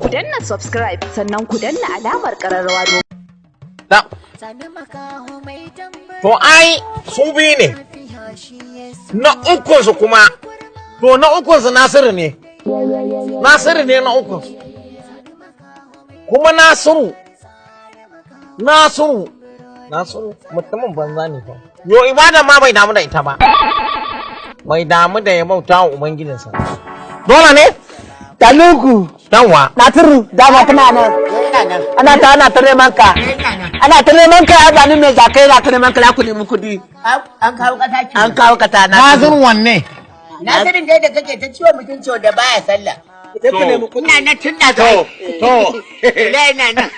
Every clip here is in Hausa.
Ku danna subscribe, sannan ku danna alamar ƙararrawa domin Da. To ai su biyu ne. Na ukunsu kuma, to na ukunsu Nasiru ne. Nasiru ne na ukunsu. Kuma Nasiru, Nasiru, Nasiru mutumin banza ne fa. Yo, ibada ma bai damu da ita ba. Bai damu da ya bauta wa Ubangijinsa. Dole ne? Taluku. Yawwa. Nasiru, dama tana nan. Ana ta neman ka. Ana ta neman ka, ba ni mai zakai na ta neman ka, za ku nemi kuɗi. An kawo kasa ki. An kawo ka ta. Nasiru wanne? Nasirin dai da kake ta ciwo mutunci da baya sallah. Sai ku nemi kuɗi. Ina nan tun da To, to. Ina ina nan.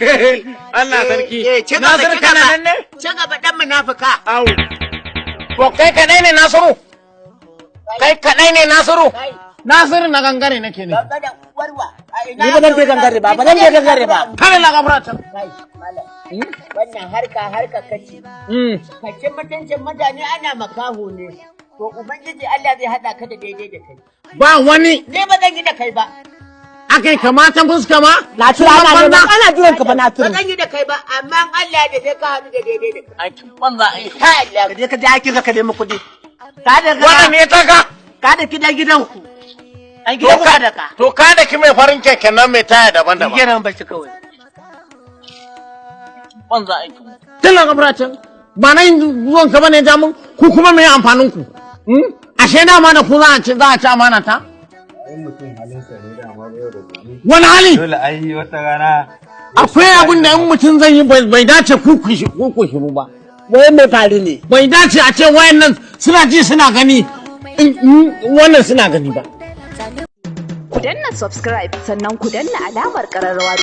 Allah sarki. Eh, ci gaba, Nasiru ci kana gaba. nan ne? Ci gaba, dan munafuka. Au. To kai kadai ne Nasiru? Kai kadai ne Nasiru? Kai. Nasiru na gangare nake ne. Gangaren warwa. A ina Ni ba zan je gangare ba, ba zan je gangare ba. Kare na gafara can. Kai, malam. Wannan harka harka kace. Ka ci mutuncin mutane ana makaho ne. To Ubangiji Allah zai haɗa ka da daidai da kai. Ba wani Ni ba zan yi da kai ba. akai kamata fuska ma? Nasiru, ana neman, ana jiran ka fa. Ba Nasiru. zan yi da kai ba, amma Allah da sai ka haɗu da daidai da kai. Aikin banza ai. Ta Allah. Ka je ka je aikin ka, ka nemi kuɗi. Ka da Wannan ne ta ka? Ka da gidan gidanku. An gidan ku da ka. To ka da ki mai farin keken nan mai taya daban-daban. Gidan ba shi kawai. Banza aikin. Tun na gafara can. Ba nan zuwan ka bane jamun ku, kuma me amfanin ku? Hmm? Ashe dama da ku za a ci amana ta? In mutum halinsa ne dama yau da gobe. Wani hali? Dole ai wata rana. Akwai abin da in mutum zai yi bai dace ku shiru ba. Wai mai faru ne? Bai dace a ce wayannan suna ji suna gani, wannan suna gani ba. Ku danna subscribe, sannan ku danna alamar ƙararrawa.